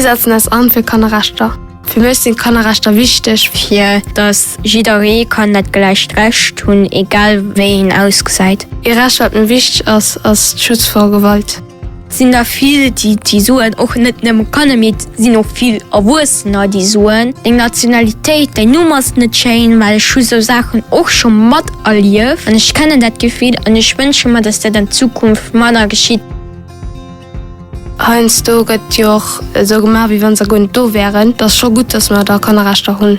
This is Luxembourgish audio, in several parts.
Mir setzen eis an fir Kannerrechter. Fir mech sinn d'Kannerrechter wichteg. Fir dass jidderee kann dat gläicht Recht hunn, egal wéi een ausgesäit. Ee Recht wat mir wichteg ass, ass d'Schutz vor Gewalt. Et sinn der vill, déi déi soen, och net nëmme Kanner, mee et sinn och vill Erwuessener, déi soen, deng Nationalitéit, däin Numm ass net schéin, well ech hu sou Saachen och scho materlieft an ech kennen dat Gefill an ech wënsche mer, dass dat an Zukunft manner geschitt. Heiansdo gëtt jo och esou gemaach, wéi wann se guer net do wären. Et ass scho gutt, dass mer da Kannerrechter hunn.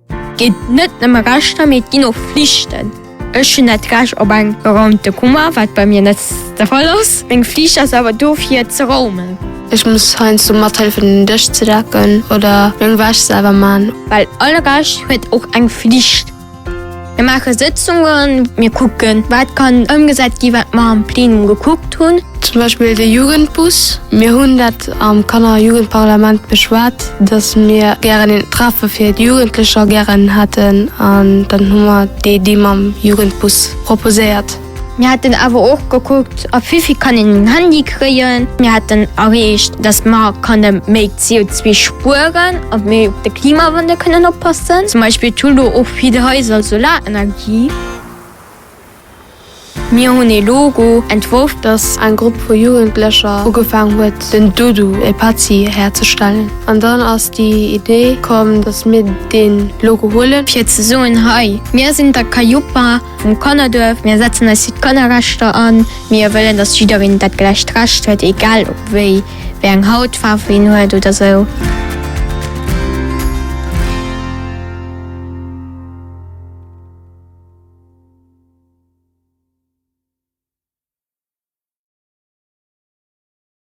Et ginn net nëmme Rechter, mee et ginn och Flichten. Ech hunn dat Recht op eng geraumte Kummer, wat bei mir net de Fall ass. Meng Flicht ass awer do fir ze raumen. Ech muss heiansdo mathëllefen den Dësch ze decken oder meng Wäsch selwer man. Well all Recht huet och eng Flicht. Mir maache Sëtzungen, mir kucken, wat kann ëmgesat gi wat mer am Plenum gekuckt hunn. Zum Beispill de Jugendbus. Mir hunn dat am Kanner a Jugendparlament beschwat, dass mir gären een Treffe fir d'Jugendlecher gären hätten an dann hu mer déi Iddi mam Jugendbus proposéiert. Mir haten awer och gekuckt, ab wéivill kann een en Handy kréien. Mir haten erreecht, dass mer kanne méi CO2 spueren a méi op de Klimawandel kënnen oppassen. Zum Beispill hu lo och vill Haiser Solarenergie. Mir hunn ee Logo entworf. Dass eng Grupp vu Jugendlecher ugefaang huet, den Doudou e Petzi herzestellen. An dann ass déi Idee komm, dass mir dee Logo huelen. Fir ze soen, Hei, mir sinn der Kajupa. Vum Kannerduerf, Mir setzen eis fir d'Kannerrechter an. Mir wëllen, dass jiddereen dat gläicht Recht huet, egal ob wéi, wéi eng Hautfaarf een huet oder sou.